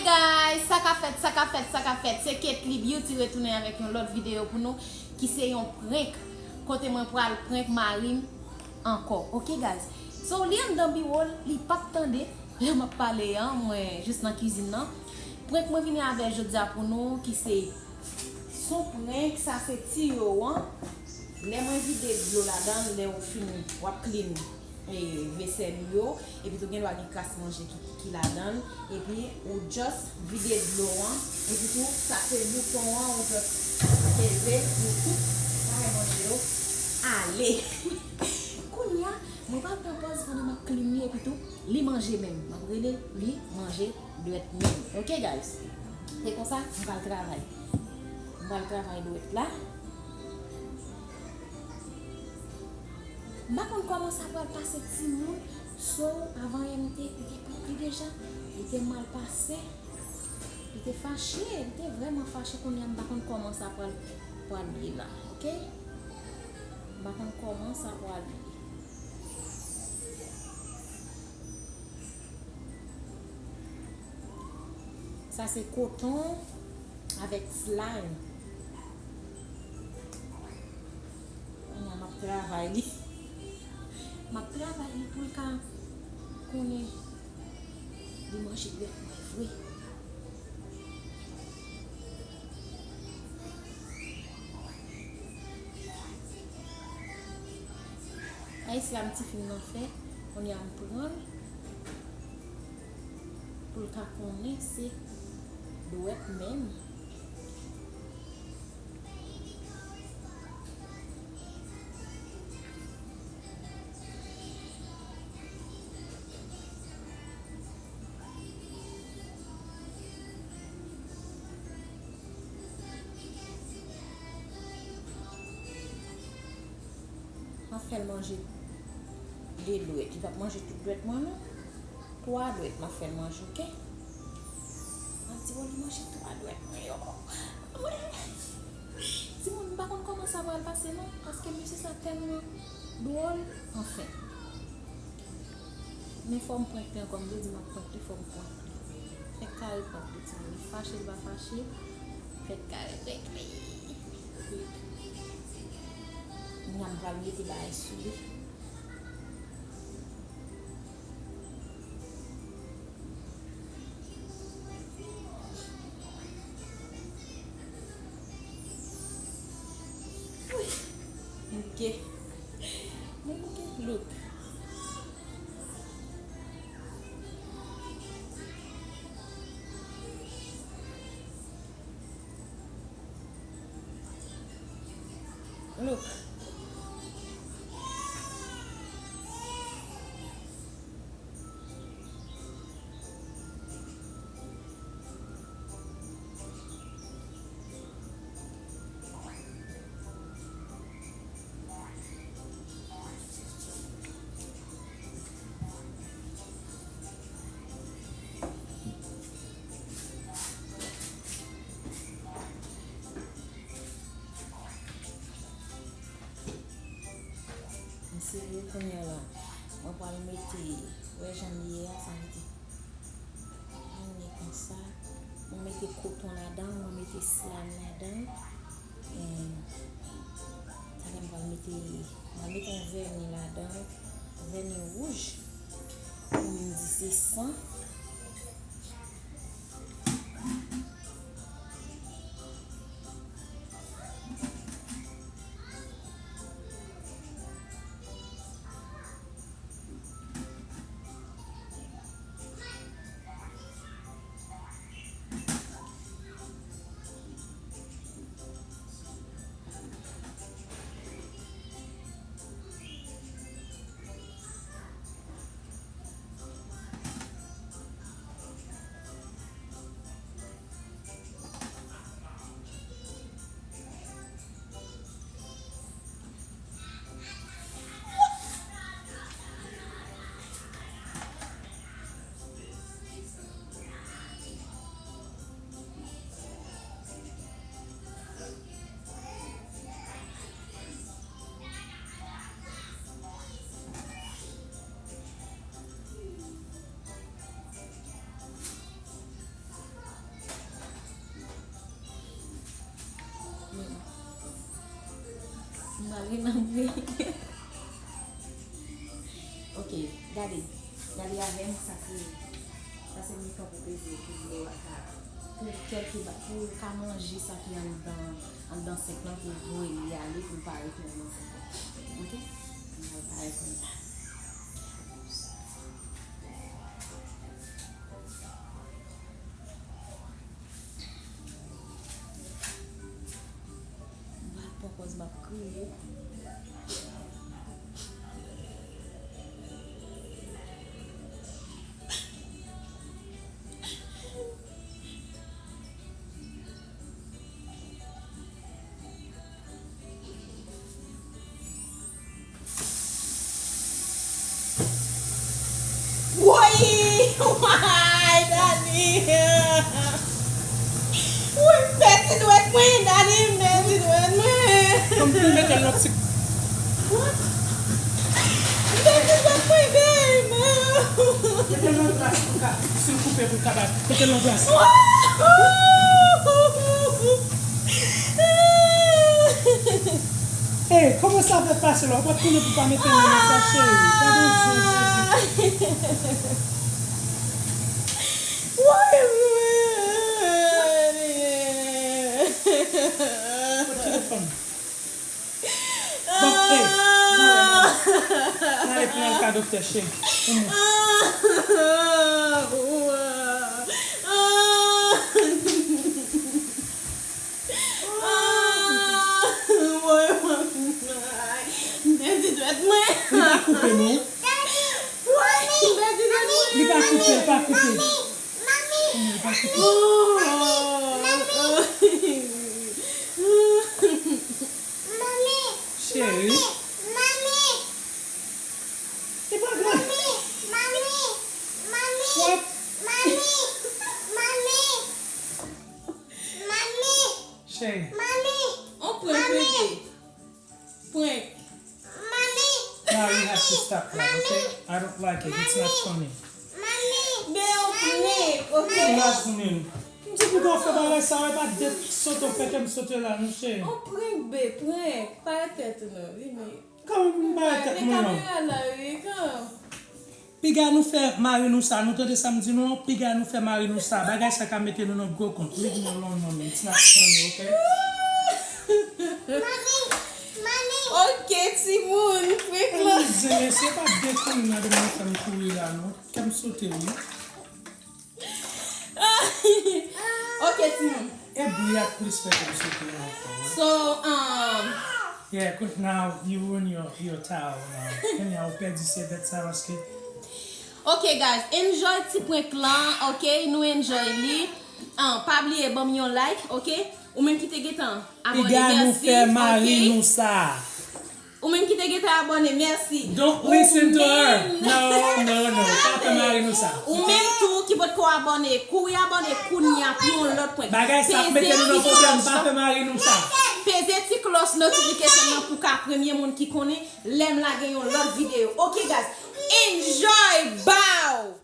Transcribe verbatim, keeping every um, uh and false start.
Guys, sa k ap fèt, sa k ap fèt, sa k ap fèt. Se Ketly Beauty retounen avèk yon lòt videyo pou nou ki se yon prank. Kote mwen pral prank mari m ankò. Oke, guys. So, li anndan biwo l, li p ap tande lè m ap pale an, mwen jis nan kizin nan. Prank mwen vini avè l jodi a pou nou ki se, se yon prank, sa se tiyo an. Lè mwen vide dlo ladan l, lè ou fini, w ap clean e, vesèl ou yo, epi tou gen dwa gen kras manje ki, ki ladan l, epi ou just vide dlo an, epi tou sa se bouton an, ou just peze pou tout bagay manje yo ale. Kounye a, mwen pral pran pòz pandan m ap clean li, epi tou li manje menm. M ap rele li manje dwèt menm. Oke, guys? Se konsa, m pral travay. M pral travay dwèt la. M pa konn kòman sa pral pase timoun. So, avan yè m te, m te pran li deja. Li te mal pase. Li te fache, li te vrèman fache. Kounye a m pa konn kòman sa pral, pral ye la, oke? M pa konn kòman sa pral ye. Sa se koton avèk slime. Kounye a m ap travay li. M ap travay li pou l ka konnen li manje dwèt mwen vre. Ay, slime ti fi m nan fè, kounye a m pran l pou l ka konnen se dwèt menm. M ap fè l manje de dwèt. Li p ap manje tout dwèt mwen, non. Twa dwèt m ap fè l manje, oke? M ap di, bon, li manje twa dwèt mwen yo. Timoun, m pa konn kòman sa pral pase, non, paske mesye sa tèlman dwòl. Anfen. Men fò m prank li ankò, m te di m ap prank li, fò m prank li. Fèk kare prank li, timoun. Li fache, li pa fache. Fèk kare prank li. Kounye a m pral mete bagay sou li. Wi. Mwen bouke. Mwen bouke. Look. Look. M serye kounye a la. Mwen pral mete, wè jan l ye a, sa mete. Mwen konsa. Mwen mete koton ladan, mwen mete slime ladan. Em, talè m pral mete, m pral mete yon vèni ladan, vèni wouj. Ou menm di se san. Ok, gade. Gade avè m, sa se, sa se mikan pou peze, pou dlo a ka, pou kèlke ba-, pou ka manje sa ki anndan, anndan senk lan, pou voye li ale, pou l pa rete anndan senk lan. Ok? Mwen al parèt kounye a. M pral pran pòz m ap kriye. Woy! Woy, Dani! Woy, m pèdi dwèt mwen, Dani, m pèdi dwèt mwen! Kòm pou mete lòt ti. What? M pèdi dwèt mwen, babe! Mete lòt glas pou ka, si l koupe pou l kapab. Mete lòt glas. Ey, kòman sa fè pase la? Ou pa t konnen pou pa mete men nan sa, cheri. Gade yon zen, zen, zen. Woy, mwen. Kot telefòn? Bon, ey, n ale, n ale, n ale pran l ka doktè, cheri. Vini. Ah, woy, woy, m pèdi dwèt mwen. Li pa koupe, non. Woy, m pèdi dwèt mwen. Li pa koupe, li pa koupe. Li pa koupe. Oh. Cheri. Li pa vle. What? Cheri. On prank, bebe. Prank. Now you have to stop that, okay? I don't like it. It's not funny. Be, on prank, ok? Imagine. M di pou w fè bagay sa, e pa de sote w fè ke m sote la, non, cheri. On prank, be, prank. Pa tèt ou non, vini. Kòman pou m bay tèt mwen non? Kamera la, wi, kan. Piga nou fè mari nou sa, nou tande sa m di nou an, piga nou fè mari nou sa. Bagay sa ka mete nou nan gwo kont. Leave me alone, mommy. It's not funny, okay? Mami, mami. Ok, timoun, prank la. Zen, mesye, pa dekouri nan de mwen fè m kouri la, non. Kè m sote, wi. Ok, timoun. E bri a plis fè ke m sote ankò, wi. So, um, yeah, quick, now you ruin your, your towel now. Kounye a ou pèdi sèvyèt sa paske. Ok, guys, enjoy ti prank lan, ok? Nou enjoy li. Ah, pa bliye ban m yon like, ok? Ou menm ki te gentan abòne, piga nou mèsi, fè mari ok? Nou sa. Ou menm ki te gentan abòne, mèsi. Don't listen to her. No, no, no. Pa fè mari nou sa. Ou menm tou ki potko abòne, kouri abòne kounye a pou yon lòt prank. Bagay sa ap mete nou nan pwoblèm, pa fè mari nou sa. Peze ti klòch notification nan pou ka premye moun ki konnen lè m lage yon lòt videyo. Ok, guys. Enjoy! Bow!